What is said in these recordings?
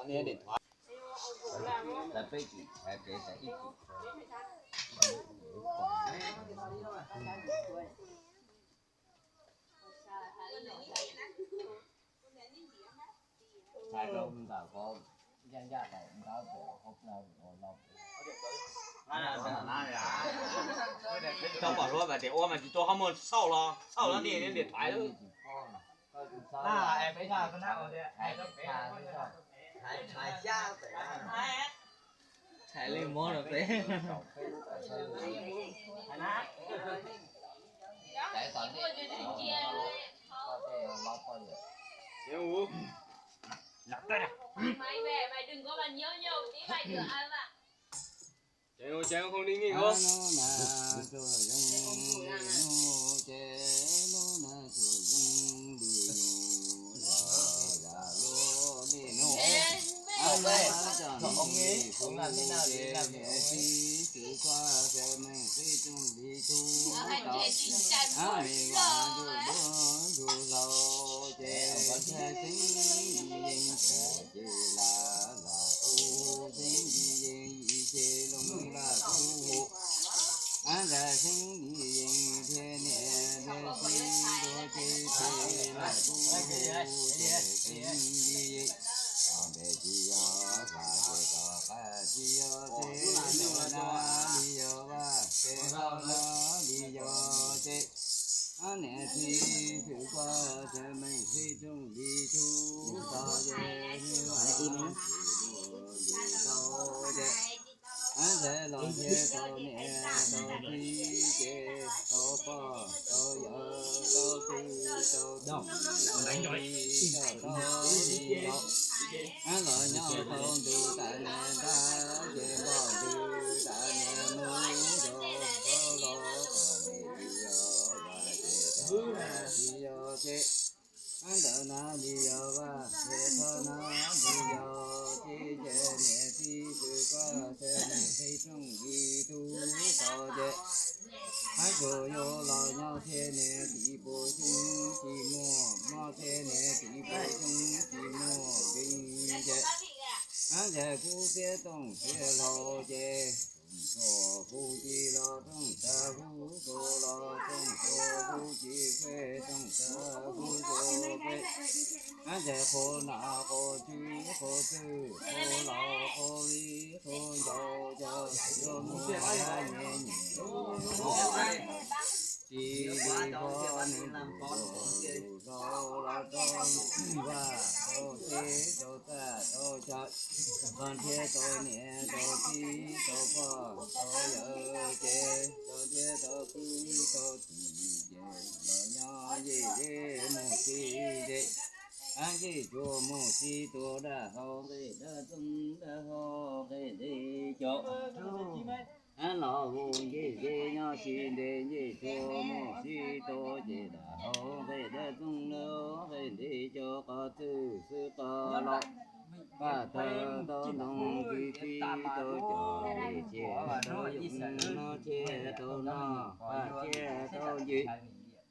Niag điện thoại. Là peb chỉ xài để xài ít. Xài rau ntawm có da da tại ntawd của hộp là của lòng. Tao bỏ lúa và để ua mà chỉ cho họ mua sau lo, sau lo đi đến điện thoại đó. Thải li món rồi peb. Mày về, mày đừng có mà nhớ nhớ tí mày được ai mà. Chén không đi nghỉ không? Ông ấy, ông làm thế nào thì làm được ông ấy. Niam txiv xwm kuaj txawm meem qhib rooj li tub tod ces, tau ces, ntxhais los nrhiav tau niam tau txiv ces tau pog tau yawg tau kwv tau tij tau tau li los, los nyob tau ntws tas niam ntab ces npog ntws tas niam mus rau los tom ntej tsis yog vaj ces tau tsis yog ces, ntawm na li yog vaj ces qhov na li yog txiv ces niam txiv xwm kuaj txawm meem qhib rooj li tub tod ces, hab tsuas yuav los nyob thiab niam txiv puas xyoob tsis muaj mob thiab niam txiv puas xyoob tsis muaj nkees ces, hab ntxhais kub thiab tooj thiab hlau ces, rooj tsuag kuj tsis los rooj tag, kuj tsuag los rooj tsuag kuj tsis fej, rooj tag kuj tsuag fej. Hab ntxhais qhua nam qhua tswb qhua txwj qhua laus qhua vij qhua ncaus cov yuav mus hab nyem nyem tsis li vov nws tus hlau los rau vaj rau tsev rau txaj rau chaw, los nrhiav tau niam tau txiv tau pog tau yawg ces, los nrhiav tau kwv tau tij ces, los nyob yej zej mus txij zej, hab yej tsuas mus txij tuam dab hau nqe dab txoov dab hau nqe nte cov, hab los hu yej zej nyob tsis ntev yej tsuas mus txij tuam ces dab hau nqe dab txoov dab hau nqe nte cov qhov twg xwb qhov los, paj tawg tau ntoo txiv txiv tau cov, tsiaj tau yoov noj tsiaj tau noj, paj tsiaj tau ncig,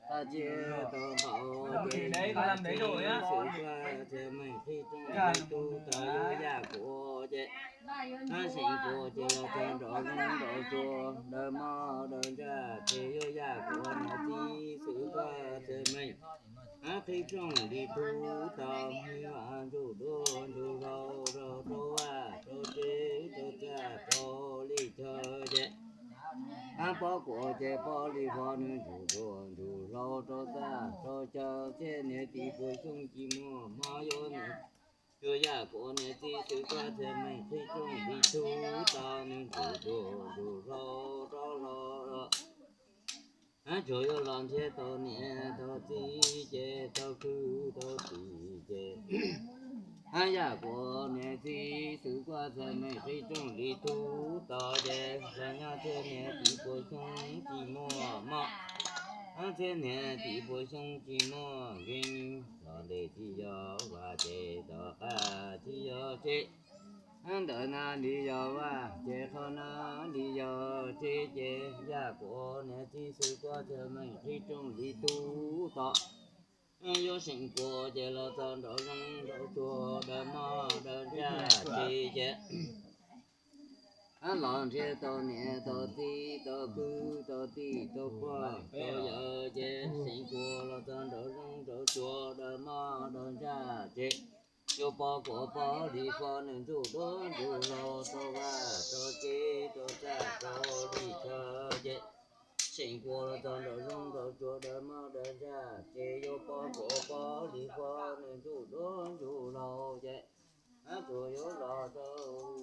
paj tsiaj tau nqaus ces, xwm kuaj txawm meem qhib rooj li tub tod yuav yaj kuav ces, hab seem kuav ces los txog nrov zoov nrov tsuag, daws moj daws ntsaj ces yuav yaj kuav niam txiv xwm kuaj txawm meem, hab qhib rooj li tub tod, hab ntsuj duab ntsuj hlau rau rau vaj rau tsev rau txaj rau li chaw ces, hab pob kuav ces pob li vov nws ntsuj duab ntsuj hlau rau txaj rau chaw thiab niam txiv puas xyoob tsis muaj mob yuav, yuav yaj kuav niam txiv xwm kuaj txawm meem qhib rooj li tub tod nws ntsuj duab ntsuj hlau rau hlau los, hab tsuas yuav los nrhiav tau niam tau txiv ces tau kwv tau tij ces, hab yaj kuav niam txiv xwm kuaj txawm meem qhib rooj li tub tod ces, los nyob thiab niam txiv puas xyoob tsis muaj mob, hab thiab niam txiv puas xyoob tsis muaj nkees, tom ntej tsis yog vaj ces tom qab tsis yog tsev, hab ntawm na li yog vaj ces qhov na li yog tsev ces yaj kuav niam txiv xwm kuaj txawm meem qhib rooj li tub tod, yuav seem kuav ces los txog nrov zoov nrov tsuag, daws moj daws ntsaj tsis ces, ab los nrhiav tau niam tau txiv tau kwv tau tij tau pog tau yawm ces xeem kua los txog nraum zoov nraum tsuas dawm moj dawm ntsaj ces yuav pov kuav pov hlis pov nws ntsuj duab ntsuj laug rau vaj rau tsev rau txaj rau li chaw ces xeem kua los txog nraum zoov nraum tsuas dawm moj dawm ntsaj ces yuav pov kuav pov hlis pov nws ntsuj duab ntsuj laug ces ab tsuas yuav los rau